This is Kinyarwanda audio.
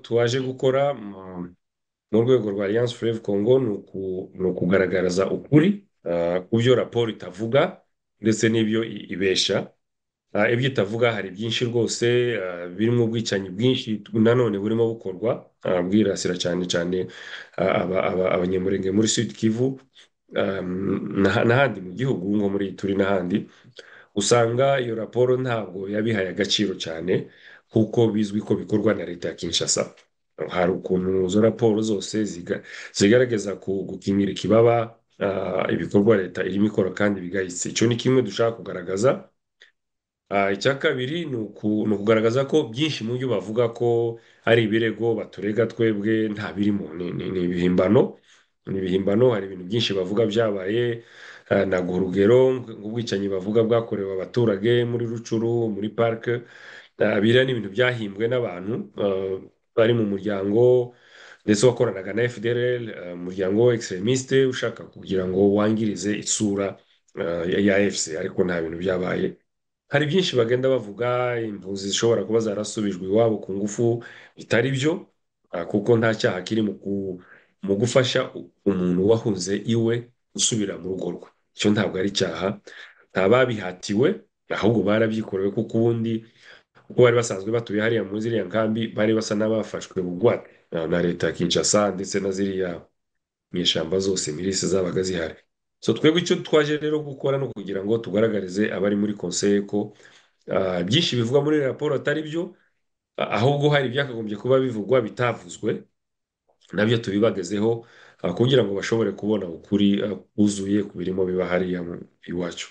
twaje gukora mu rwego rwa Alliance Fleuve Congo ni ukugaragaza ukuri ku byo raporo itavuga ndetse n'ibyo ibesha. Ibyo itavuga hari byinshi rwose, birimo ubwicanyi bwinshi nanone burimo bukorwa, bwirasira cyane cyane Abanyamurenge muri Sud Kivu, n'ahandi mu gihugu nko muri Ituri n'ahandi. Usanga iyo raporo ntabwo yabihaye agaciro cyane kuko bizwi ko bikorwa na leta ya Kinshasa. Hari ukuntu izo raporo zose zigaragaza gukingira ikibaba ibikorwa leta irimo ikora kandi bigayitse. Icyo ni kimwe dushaka kugaragaza. Icya kabiri ni ukugaragaza ko byinshi mu byo bavuga ko ari ibirego baturega twebwe nta birimo, ni ibihimbano, ni ibihimbano. Hari ibintu byinshi bavuga byabaye, naguha urugero nk'ubwicanyi bavuga bwakorewe abaturage muri Rucuru, muri parike, biriya ni ibintu byahimbwe n'abantu bari mu muryango ndetse wakoranaga na FDLR, umuryango extremiste ushaka kugira ngo wangirize isura ya AFC, ariko nta bintu byabaye. Hari byinshi bagenda bavuga, impunzi zishobora kuba zarasubijwe iwabo ku ngufu, bitari byo, kuko nta cyaha kiri mu gufasha umuntu wahunze iwe gusubira mu rugo rwe. Icyo ntabwo ari icyaha, nta babihatiwe, ahubwo barabyikorewe, kuko ubundi uko bari basanzwe batuye hariya muri ziriya nkambi bari basa n'abafashwe bugwate na leta ya Kinshasa ndetse na ziriya nyeshyamba zose milisi zabaga zihari. So twebwe icyo twaje rero gukora ni ukugira ngo tugaragarize abari muri conseil ko byinshi bivugwa muri raporo atari byo, ahubwo hari ibyakagombye kuba bivugwa bitavuzwe, nabyo tubibagezeho, kugira ngo bashobore kubona ukuri kuzuye ku birimo biba hariya iwacu.